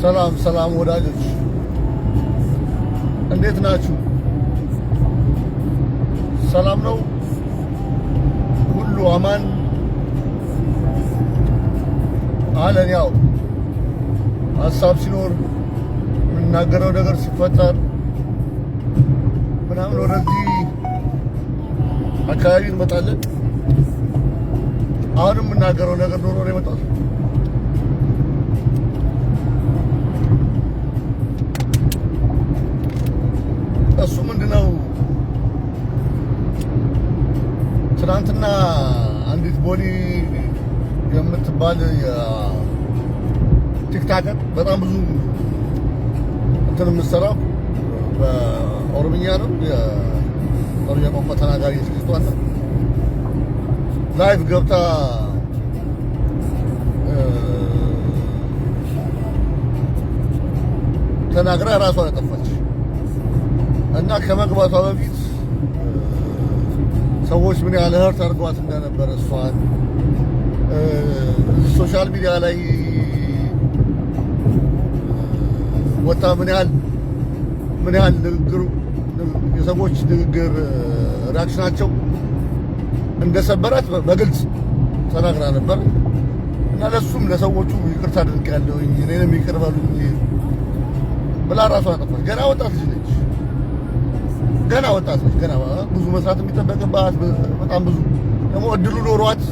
ሰላም ሰላም ወዳጆች፣ እንዴት ናችሁ? ሰላም ነው? ሁሉ አማን አለን። ያው ሀሳብ ሲኖር፣ የምናገረው ነገር ሲፈጠር ምናምን ወደዚህ አካባቢ እንመጣለን። አሁንም የምናገረው ነገር ኖሮ ነው የመጣሁት። እሱ ምንድነው? ትናንትና አንዲት ቦኒ የምትባል TikToker፣ በጣም ብዙ እንትን የምትሰራው በኦሮምኛ ነው። የኦሮምኛ ቋንቋ ተናጋሪ ልጅቷ ነው። Live ገብታ ተናግራ ራሷን ያጠፋች እና ከመግባቷ በፊት ሰዎች ምን ያህል hurt አድርጓት እንደነበረ፣ እሷን social media ላይ ወጣ ምን ያህል ንግግሩ፣ የሰዎች ንግግር፣ reaction ኣቸው እንደሰበራት በግልጽ ተናግራ ነበር እና ለሱም ለሰዎቹ ይቅርታ አድርጌያለሁኝ፣ እኔንም ይቅር በሉኝ ብላ ራሷን አጠፋች። ገና ወጣት ልጅ ነች። ገና ወጣት ነች። ገና ብዙ መስራት የሚጠበቅባት፣ በጣም ብዙ ደግሞ እድሉ ኖሯት፣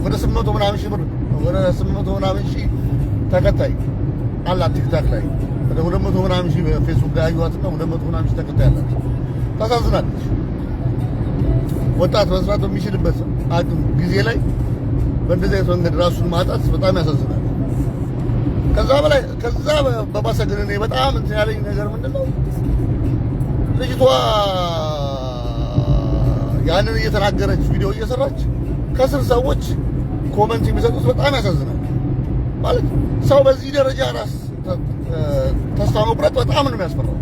ወደ 800 ምናምን ሺህ ብር፣ ወደ 800 ምናምን ሺህ ተከታይ አላት TikTok ላይ፣ ወደ 200 ምናምን ሺህ በፌስቡክ ላይ አየኋትና 200 ምናምን ሺህ ተከታይ አላት። ታሳዝናለች። ወጣት መስራት በሚችልበት አቅም ጊዜ ላይ በእንደዚህ አይነት መንገድ ራሱን ማጣት በጣም ያሳዝናል። ከዛ በላይ፣ ከዛ በባሰ ግን እኔ በጣም እንትን ያለኝ ነገር ምንድን ነው? ልጅቷ ያንን እየተናገረች፣ ቪዲዮ እየሰራች ከስር ሰዎች comment የሚሰጡት በጣም ያሳዝናል። ማለት ሰው በዚህ ደረጃ ራስ ተስፋ መቁረጥ በጣም ነው የሚያስፈራው።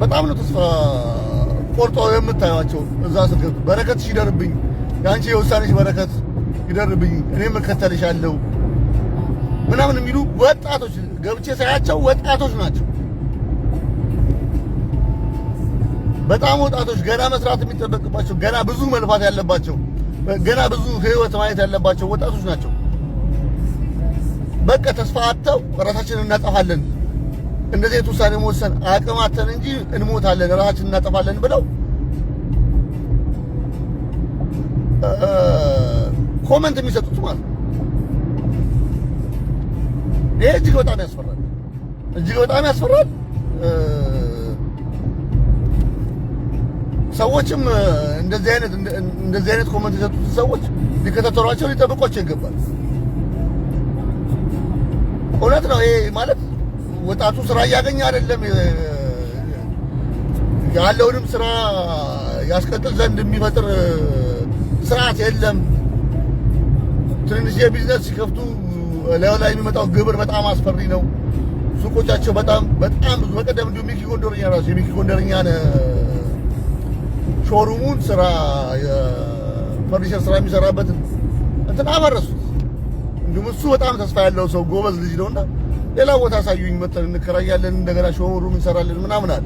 በጣም ነው ተስፋ ቆርጦ የምታዩቸው። እዛ ስር በረከትሽ ይደርብኝ፣ የአንቺ የውሳኔሽ በረከት ይደርብኝ፣ እኔም እከተልሻለሁ ምናምን የሚሉ ወጣቶች ገብቼ ሳያቸው ወጣቶች ናቸው። በጣም ወጣቶች፣ ገና መስራት የሚጠበቅባቸው፣ ገና ብዙ መልፋት ያለባቸው፣ ገና ብዙ ህይወት ማየት ያለባቸው ወጣቶች ናቸው። በቃ ተስፋ አጥተው ራሳችንን እናጠፋለን፣ እንደዚህ አይነት ውሳኔ መወሰን አቅም አጥተን እንጂ እንሞታለን፣ ራሳችንን እናጠፋለን ብለው comment የሚሰጡት ማለት ነው። ይሄ እጅግ በጣም ያስፈራል። እጅግ በጣም ያስፈራል። ሰዎችም እንደዚህ አይነት comment የሰጡትን ሰዎች ሊከታተሏቸው፣ ሊጠብቋቸው ይገባል። እውነት ነው። ይሄ ማለት ወጣቱ ስራ እያገኘ አይደለም። ያለውንም ስራ ያስቀጥል ዘንድ የሚፈጥር ስርዓት የለም። ትንንሽ የቢዝነስ ሲከፍቱ ላዩ ላይ የሚመጣው ግብር በጣም አስፈሪ ነው። ሱቆቻቸው በጣም በጣም ብዙ። በቀደም እንዲሁ ሚኪ ጎንደርኛ ራሱ፣ የሚኪ ጎንደርኛን showroom ኡን፣ ስራ የፈርኒቸር ስራ የሚሰራበትን እንትን አፈረሱት። እንዲሁም እሱ በጣም ተስፋ ያለው ሰው፣ ጎበዝ ልጅ ነውና ሌላ ቦታ አሳዩኝ፣ መተን እንከራያለን፣ እንደገና showroom እንሰራለን ምናምን አለ።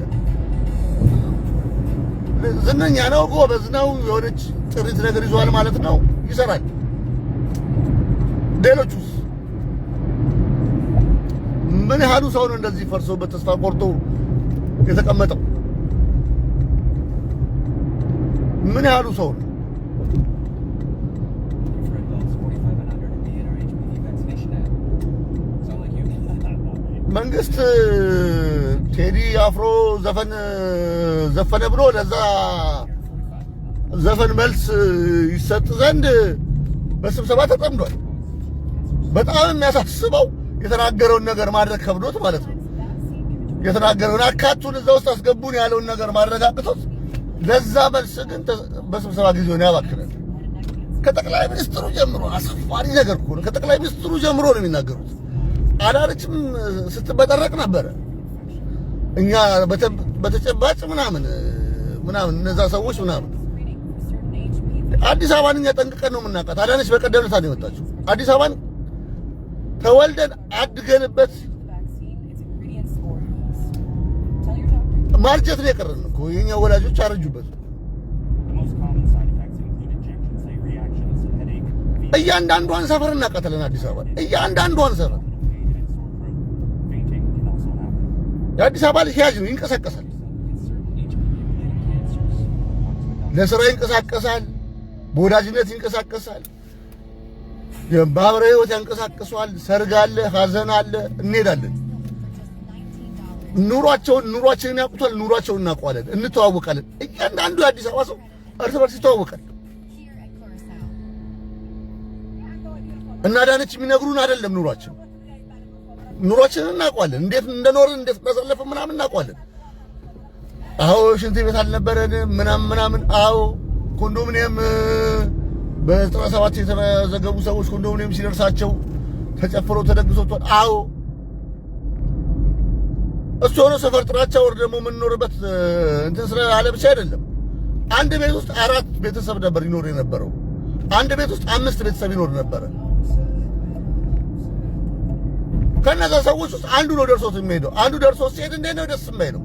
ዝነኛ ነው፣ ጎበዝ ነው፣ የሆነች ጥሪት ነገር ይዟል ማለት ነው፣ ይሰራል። ሌሎቹስ? ምን ያህሉ ሰው ነው እንደዚህ ፈርሶበት ተስፋ ቆርጦ የተቀመጠው? ምን ያህሉ ሰው ነው? For adults 45 and under to be in our HPV vaccination app. Sound like you? መንግስት ቴዲ አፍሮ ዘፈን ዘፈነ ብሎ ለዛ ዘፈን መልስ ይሰጥ ዘንድ በስብሰባ ተጠምዷል። በጣም የሚያሳስበው የተናገረውን ነገር ማድረግ ከብዶት ማለት ነው። የተናገረውን፣ አካቱን እዛ ውስጥ አስገቡን ያለውን ነገር ማድረግ አቅቶት ለዛ መልስ ግን በስብሰባ ጊዜውን ያባክናል። ከጠቅላይ ሚኒስትሩ ጀምሮ አሳፋሪ ነገር እኮ ነው። ከጠቅላይ ሚኒስትሩ ጀምሮ ነው የሚናገሩት። አዳነችም ስትበጠረቅ ነበረ። እኛ በተጨባጭ ምናምን ምናምን እነዛ ሰዎች ምናምን፣ አዲስ አበባን እኛ ጠንቅቀን ነው የምናውቃት። አዳነች በቀደም ዕለት ነው የመጣችው። አዲስ አበባን ተወልደን አድገንበት The vaccine, its ingredients, or use. Tell your doctor. ማርጀት ነው የቀረን እኮ። የኛ ወላጆች አረጁበት። The most common side effects include injection site reactions, headache, fever, እያንዳንዷን ሰፈር እናውቃታለን። አዲስ አበባ እያንዳንዷን ሰፈር abdominal pain, and sore throat. Fainting can also happen. የአዲስ አበባ ልጅ ያጅ ነው፣ ይንቀሳቀሳል፣ Against certain HPV-related cancers. Talk to a doctor. ለስራ ይንቀሳቀሳል፣ በወዳጅነት ይንቀሳቀሳል፣ የማህበራዊ ህይወት ያንቀሳቅሷል። ሰርግ አለ፣ ሀዘን አለ፣ እንሄዳለን። ኑሯቸውን ኑሯችንን ያውቁታል፣ ኑሯቸውን እናውቀዋለን፣ እንተዋወቃለን። እያንዳንዱ የአዲስ አበባ ሰው እርስ በርስ ይተዋወቃል። እና አዳነች የሚነግሩን አይደለም ኑሯችን ኑሯችንን እናውቀዋለን። እንዴት እንደኖርን እንዴት እንዳሳለፍን ምናምን እናውቀዋለን። አዎ ሽንት ቤት አልነበረንም ምናምን ምናምን። አዎ ኮንዶሚኒየም በ97 የተመዘገቡ ሰዎች ኮንዶሚኒየም ሲደርሳቸው ተጨፍሮ ተደግሶ ወጥቷል። አዎ እሱ የሆነ ሰፈር ጥራቻ ወር ደግሞ የምንኖርበት እንትን ስላለ ብቻ አይደለም። አንድ ቤት ውስጥ አራት ቤተሰብ ነበር ይኖር የነበረው። አንድ ቤት ውስጥ አምስት ቤተሰብ ይኖር ነበረ። ከነዛ ሰዎች ውስጥ አንዱ ነው ደርሶት የሚሄደው። አንዱ ደርሶት ሲሄድ እንዴት ነው ደስ የማይለው?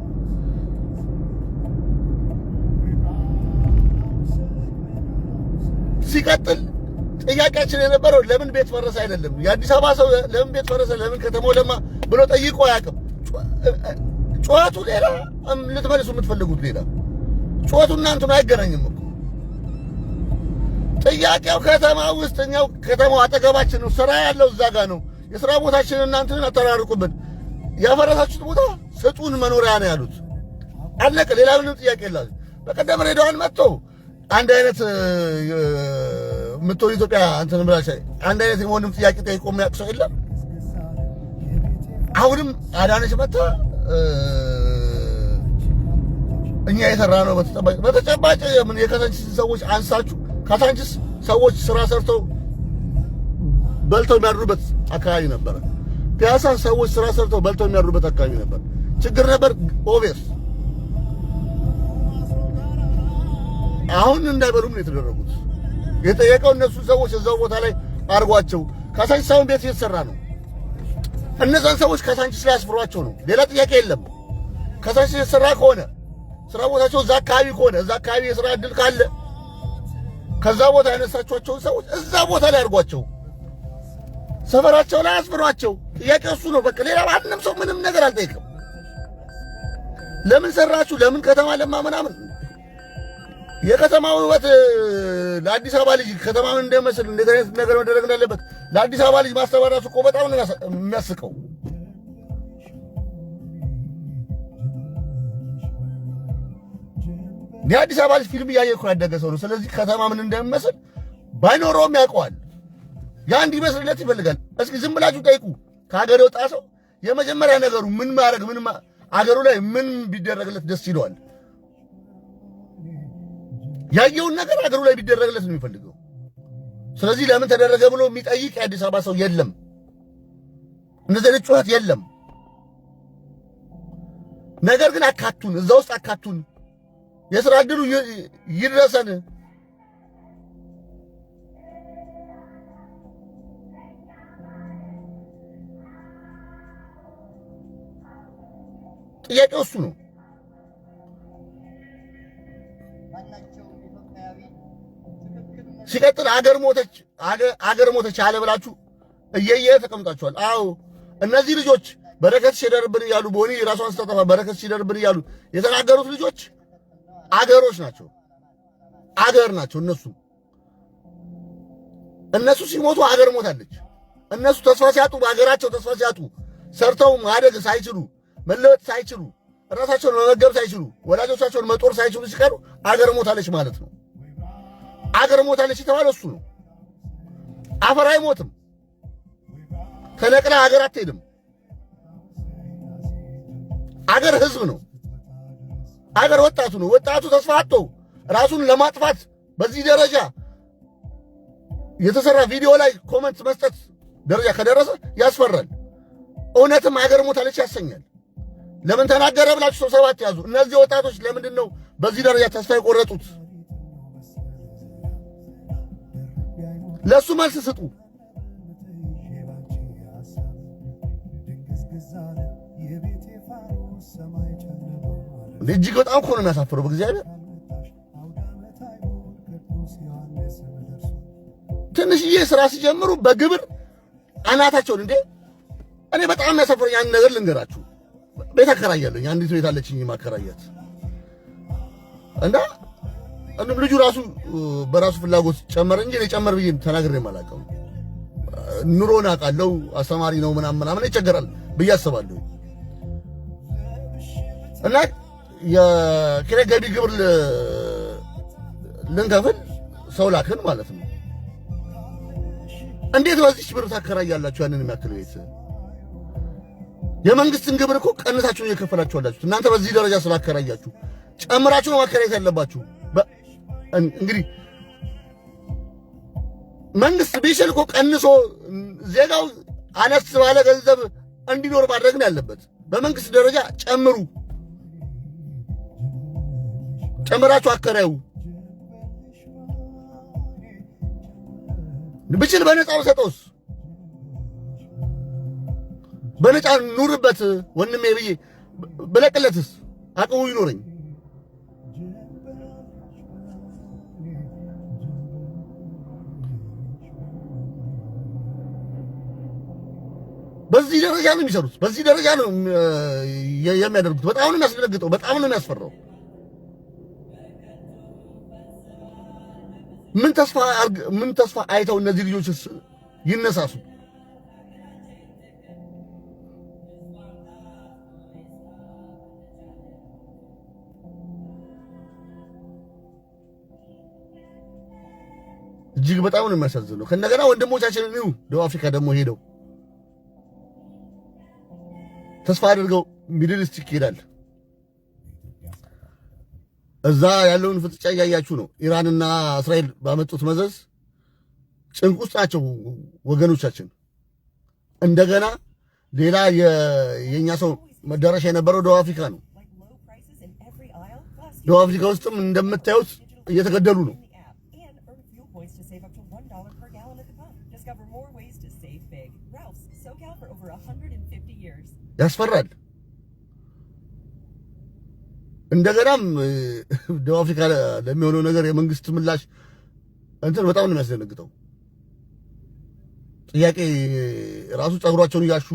ሲቀጥል ጥያቄያችን የነበረው ለምን ቤት ፈረሰ አይደለም። የአዲስ አበባ ሰው ለምን ቤት ፈረሰ፣ ለምን ከተማው ለማ ብሎ ጠይቆ አያውቅም። ጩኸቱ ሌላ፣ ልትመልሱ የምትፈልጉት ሌላ። ጩኸቱ እናንተን አይገናኝም እኮ። ጥያቄው ከተማ ውስጥ እኛው ከተማው አጠገባችን ነው፣ ስራ ያለው እዛ ጋ ነው። የስራ ቦታችን እናንተን አተራርቁብን። ያፈረሳችሁት ቦታ ስጡን መኖሪያ ነው ያሉት። አለቀ። ሌላ ምንም ጥያቄ የላቸው። በቀደም ሬዲዮን መጥቶ አንድ አይነት የምትሆን ኢትዮጵያ እንትን ብላች አንድ አይነት የመሆንም ጥያቄ ጠይቆ የሚያውቅ ሰው የለም። አሁንም አዳነች መጥታ እኛ የሰራ ነው በተጨባጭ በተጨባጭ ምን የካሳንቺስ ሰዎች አንሳችሁ ካሳንቺስ ሰዎች ስራ ሰርተው በልተው የሚያድሩበት አካባቢ ነበረ። ፒያሳ ሰዎች ስራ ሰርተው በልተው የሚያድሩበት አካባቢ ነበር። ችግር ነበር obvious። አሁን እንዳይበሉም ነው የተደረጉት። የጠየቀው እነሱ ሰዎች እዛው ቦታ ላይ አድርጓቸው። ካሳንቺስ አሁን ቤት እየተሰራ ነው። እነዛን ሰዎች ካሳንቺስ ላይ አስፍሯቸው ነው። ሌላ ጥያቄ የለም። ካሳንቺስ የተሰራ ከሆነ ስራ ቦታቸው እዛ አካባቢ ከሆነ እዛ አካባቢ የስራ እድል ካለ ከዛ ቦታ ያነሳችኋቸውን ሰዎች እዛ ቦታ ላይ አድርጓቸው፣ ሰፈራቸው ላይ አስፍሯቸው። ጥያቄ እሱ ነው። በቃ ሌላ ማንም ሰው ምንም ነገር አልጠይቅም። ለምን ሰራችሁ፣ ለምን ከተማ ለማ ምናምን። የከተማው ውበት ለአዲስ አበባ ልጅ ከተማ ምን እንደመስል እንዴት አይነት ነገር መደረግ እንዳለበት ለአዲስ አበባ ልጅ ማስተማር ራሱ እኮ በጣም ነው የሚያስቀው። የአዲስ አበባ ልጅ ፊልም እያየ እኮ ያደገ ሰው ነው። ስለዚህ ከተማ ምን እንደሚመስል ባይኖረውም ያውቀዋል። ያ እንዲመስልለት ይፈልጋል። እስኪ ዝም ብላችሁ ጠይቁ። ከሀገር የወጣ ሰው የመጀመሪያ ነገሩ ምን ማድረግ ምን አገሩ ላይ ምን ቢደረግለት ደስ ይለዋል? ያየውን ነገር አገሩ ላይ ቢደረግለት ነው የሚፈልገው። ስለዚህ ለምን ተደረገ ብሎ የሚጠይቅ የአዲስ አበባ ሰው የለም። እንደዚህ አይነት ጩኸት የለም። ነገር ግን አካቱን፣ እዛ ውስጥ አካቱን፣ የስራ እድሉ ይድረሰን። ጥያቄው እሱ ነው። ሲቀጥል አገር ሞተች አገር ሞተች አለ ብላችሁ እየየ ተቀምጣችኋል። አዎ እነዚህ ልጆች በረከት ሲደርብን እያሉ ቦኒ ራሷን ስታጠፋ በረከት ሲደርብን እያሉ የተናገሩት ልጆች አገሮች ናቸው። አገር ናቸው እነሱ። እነሱ ሲሞቱ አገር ሞታለች። እነሱ ተስፋ ሲያጡ በአገራቸው ተስፋ ሲያጡ ሰርተው ማደግ ሳይችሉ መለወጥ ሳይችሉ ራሳቸውን መመገብ ሳይችሉ ወላጆቻቸውን መጦር ሳይችሉ ሲቀሩ አገር ሞታለች ማለት ነው። አገር ሞታለች የተባለ እሱ ነው። አፈር አይሞትም። ተነቅላ አገር አትሄድም። አገር ህዝብ ነው። አገር ወጣቱ ነው። ወጣቱ ተስፋ አጥቶ ራሱን ለማጥፋት በዚህ ደረጃ የተሰራ ቪዲዮ ላይ comment መስጠት ደረጃ ከደረሰ ያስፈራል። እውነትም አገር ሞታለች ያሰኛል። ለምን ተናገረ ብላችሁ ስብሰባ አትያዙ። እነዚህ ወጣቶች ለምንድን ነው በዚህ ደረጃ ተስፋ የቆረጡት? ለእሱ መልስ ስጡ። እጅግ በጣም እኮ ነው የሚያሳፍረው በእግዚአብሔር። ትንሽዬ ስራ ሲጀምሩ በግብር አናታቸውን እንዴ! እኔ በጣም የሚያሳፍረኝ አንድ ነገር ልንገራችሁ። ቤት አከራያለሁኝ። አንዲት ቤት አለችኝ ማከራያት እና እንዲሁም ልጁ ራሱ በራሱ ፍላጎት ጨመረ እንጂ እኔ ጨመር ብዬ ተናግሬም አላውቅም። ኑሮን አውቃለሁ፣ አስተማሪ ነው ምናምን ምናምን ይቸገራል ብዬ አስባለሁ። እና የኪራይ ገቢ ግብር ልንከፍል ሰው ላክን ማለት ነው። እንዴት በዚች ብር ታከራያላችሁ ያንን የሚያክል ቤት? የመንግስትን ግብር እኮ ቀንሳችሁ እየከፈላችሁ አላችሁ። እናንተ በዚህ ደረጃ ስላከራያችሁ ጨምራችሁ ነው ማከራየት ያለባችሁ። እንግዲህ መንግስት ቢችል እኮ ቀንሶ ዜጋው አነስ ባለ ገንዘብ እንዲኖር ማድረግ ነው ያለበት። በመንግስት ደረጃ ጨምሩ፣ ጨምራችሁ አከራዩ። ብችል በነፃ ብሰጠውስ በነፃ ኑርበት ወንድሜ ብዬ ብለቅለትስ አቅሙ ይኖረኝ። በዚህ ደረጃ ነው የሚሰሩት። በዚህ ደረጃ ነው የሚያደርጉት። በጣም ነው የሚያስደነግጠው። በጣም ነው የሚያስፈራው። ምን ተስፋ አይተው እነዚህ ልጆችስ ይነሳሱ? እጅግ በጣም ነው የሚያሳዝነው። ከእንደገና ወንድሞቻችን እዩ ደቡብ አፍሪካ ደግሞ ሄደው ተስፋ አድርገው Middle East ይሄዳል። እዛ ያለውን ፍጥጫ እያያችሁ ነው። ኢራንና እስራኤል ባመጡት መዘዝ ጭንቅ ውስጥ ናቸው ወገኖቻችን። እንደገና ሌላ የኛ ሰው መዳረሻ የነበረው ደቡብ አፍሪካ ነው። Like low prices in every aisle, plus ደቡብ አፍሪካ ውስጥም እንደምታዩት እየተገደሉ ነው። in the app and earn fuel points to save up to $1 per gallon at the pump. Discover more ways to save big. Ralph's SoCal for over 150 years. ያስፈራል። እንደገናም ደቡብ አፍሪካ ለሚሆነው ነገር የመንግስት ምላሽ እንትን በጣም ነው የሚያስደነግጠው። ጥያቄ ራሱ ጸጉራቸውን እያሹ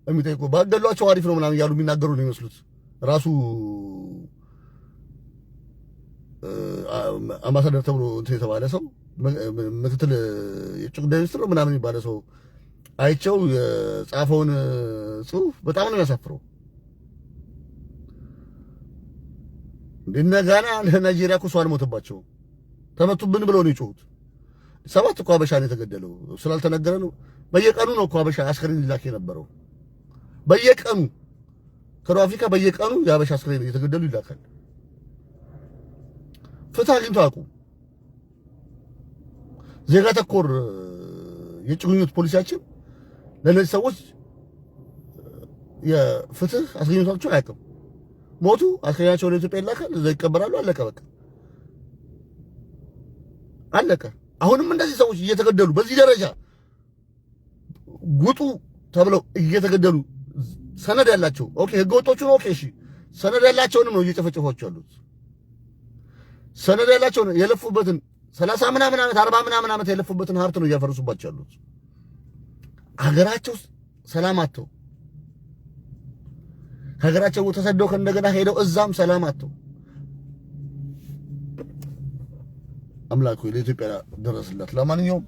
የሚጠይቁ ባገሏቸው አሪፍ ነው ምናምን እያሉ የሚናገሩ ነው የሚመስሉት። ራሱ አምባሳደር ተብሎ እንትን የተባለ ሰው፣ ምክትል የውጭ ጉዳይ ሚኒስትር ምናምን የሚባለ ሰው አይቸው የጻፈውን ጽሁፍ በጣም ነው የሚያሳፍረው። እንደነ ጋና ለናይጄሪያ እኮ ሰው አልሞተባቸውም። ተመቱብን ብለው ነው የጮሁት። 7 እኮ አበሻ ነው የተገደለው ስላልተነገረ ነው። በየቀኑ ነው እኮ አበሻ አስክሬን ሊላክ የነበረው። በየቀኑ ከደቡብ አፍሪካ በየቀኑ የአበሻ አስክሬን እየተገደሉ ይላካል። ፍትህ አግኝቶ አያውቁም። ዜጋ ተኮር የውጭ ግንኙነት ፖሊሲያችን ለእነዚህ ሰዎች የፍትህ አስገኝቷቸው አያውቅም። ሞቱ፣ አስክሬናቸው ወደ ኢትዮጵያ ይላካል፣ እዛ ይቀበራሉ። አለቀ፣ በቃ አለቀ። አሁንም እንደዚህ ሰዎች እየተገደሉ በዚህ ደረጃ ውጡ ተብለው እየተገደሉ ሰነድ ያላቸው okay፣ ህገወጦቹን okay፣ እሺ፣ ሰነድ ያላቸውንም ነው እየጨፈጨፏቸው ያሉት። ሰነድ ያላቸውን የለፉበትን 30 ምናምን ዓመት፣ 40 ምናምን ዓመት የለፉበትን ሀብት ነው እያፈረሱባቸው ያሉት። ሀገራቸው ሰላም አጥተው፣ ሀገራቸው ተሰደው ከእንደገና ሄደው እዛም ሰላም አጥተው፣ አምላክ ሆይ ለኢትዮጵያ ደረስላት። ለማንኛውም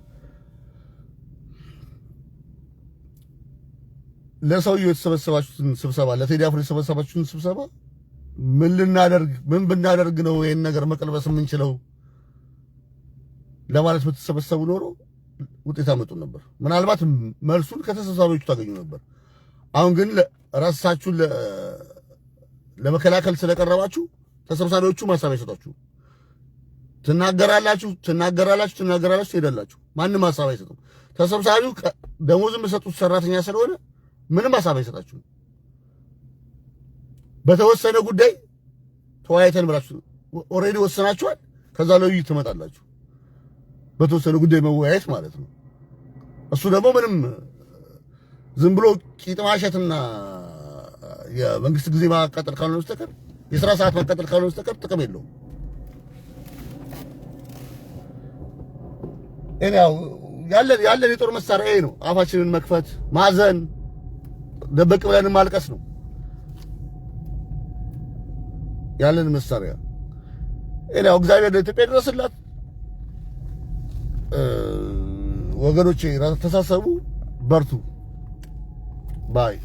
ለሰውየው የተሰበሰባችሁትን ስብሰባ፣ ለቴዲ አፍሮ የተሰበሰባችሁትን ስብሰባ ምን ልናደርግ፣ ምን ብናደርግ ነው ይሄን ነገር መቀልበስ የምንችለው ለማለት ብትሰበሰቡ ኖሮ ውጤት አመጡ ነበር። ምናልባት መልሱን ከተሰብሳቢዎቹ ታገኙ ነበር። አሁን ግን ራሳችሁን ለመከላከል ስለቀረባችሁ ተሰብሳቢዎቹ ሀሳብ አይሰጣችሁ። ትናገራላችሁ፣ ትናገራላችሁ፣ ትናገራላችሁ፣ ትሄዳላችሁ። ማንም ሀሳብ አይሰጥም። ተሰብሳቢው ደሞዝ የምሰጡት ሰራተኛ ስለሆነ ምንም ሀሳብ አይሰጣችሁም። በተወሰነ ጉዳይ ተወያይተን ብላችሁ already ወሰናችኋል። ከዛ ለውይይት ትመጣላችሁ። በተወሰነ ጉዳይ መወያየት ማለት ነው። እሱ ደግሞ ምንም ዝም ብሎ ቂጥ ማሸትና የመንግስት ጊዜ ማቃጠል ካልሆነ በስተቀር፣ የስራ ሰዓት ማቃጠል ካልሆነ በስተቀር ጥቅም የለውም። እኔ ያው ያለን የጦር መሳሪያ ይሄ ነው። አፋችንን መክፈት፣ ማዘን፣ ደበቅ ብለን ማልቀስ ነው ያለን መሳሪያ። እኔ ያው እግዚአብሔር ለኢትዮጵያ ይድረስላት። ወገኖቼ ተሳሰቡ፣ በርቱ። Bye.